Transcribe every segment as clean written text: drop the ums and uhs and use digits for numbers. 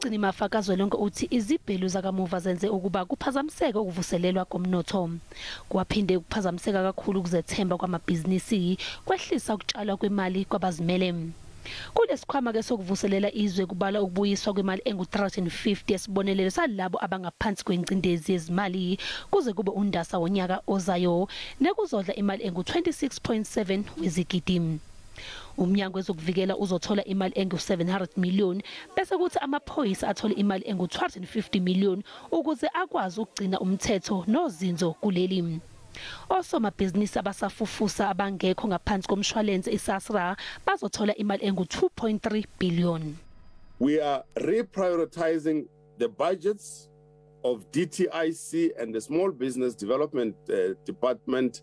Umgcinimafa kazwelonke uthi izibhelu zakamuva zenze ukuba kuphazamiseke ukuvuselelwa komnotho. Kwaphinde kuphazamiseka kakhulu ukuzethemba kwamabhizinisi, kwehlisa ukutshalwa kwemali kwabazimele. Kulesikhwama ke sokuvuselela izwe kubala ukubuyiswa kwemali engu-350 yesibonelelo salabo abangaphansi kwengcindezi yezimali kuze kube uNdasa wonyaka ozayo, nekuzodla imali engu-26.7 wezigidi. Umnyango wezokuvikela uzothola imali engu-700 million bese kuthi amaphoyisa athole imali engu-250 million ukuze akwazi ukugcina umthetho nozinzo kuleli. Osomabhizinisi abasafufusa abangekho ngaphansi komshwalense iSASRA bazothola imali engu-2.3 billion. We are reprioritizing the budgets of DTIC and the Small Business Development Department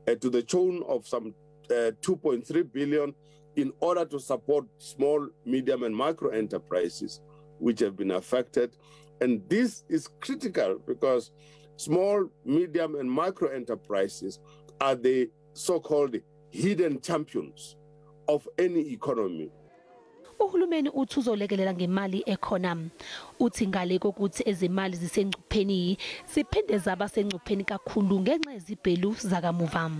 to the tune of some 2.3 billion in order to support small, medium and micro enterprises which have been affected. And this is critical because small, medium and micro enterprises are the so-called hidden champions of any economy. Uhulumeni uthi uzolekelela ngemali ekhona. Uthi ngale kokuthi ezimali zisengcupheni, ziphinde zaba sengcupheni kakhulu ngenxa yezibhelu zakamuva.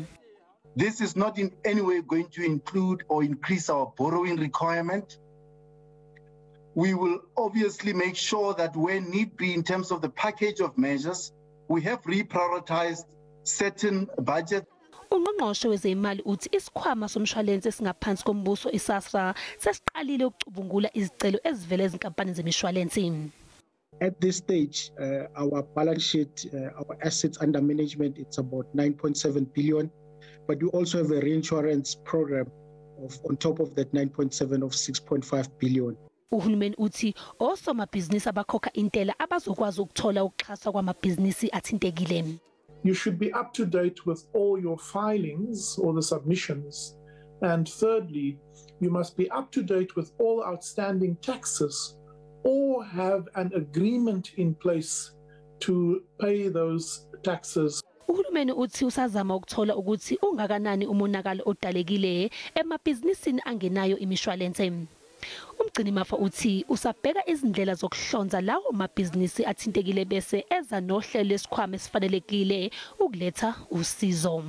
This is not in any way going to include or increase our borrowing requirement. We will obviously make sure that where need be in terms of the package of measures, we have reprioritized certain budgets. Ungqongqoshe wezemali uthi isikhwama somshwalense esingaphansi kombuso iSASRA sesiqalile ukucubungula izicelo ezivela ezinkampanini zemishwalense. At this stage, our balance sheet, our assets under management, it's about 9.7 billion. But we also have a reinsurance program of on top of that 9.7 of 6.5 billion. Uhulumeni uthi osomabhizinisi abakhokha intela abazokwazi ukuthola ukuxhaswa kwamabhizinisi athintekile. You should be up to date with all your filings or the submissions. And thirdly, you must be up to date with all outstanding taxes or have an agreement in place to pay those taxes. Uhulumeni uthi usazama ukuthola ukuthi ungakanani umonakalo odalekile emabhizinisini angenayo imishwalense. Umgcinimafa uthi usabheka izindlela zokuhlonza lawo mabhizinisi athintekile bese eza nohlelo lesikhwama esifanelekile ukuletha usizo.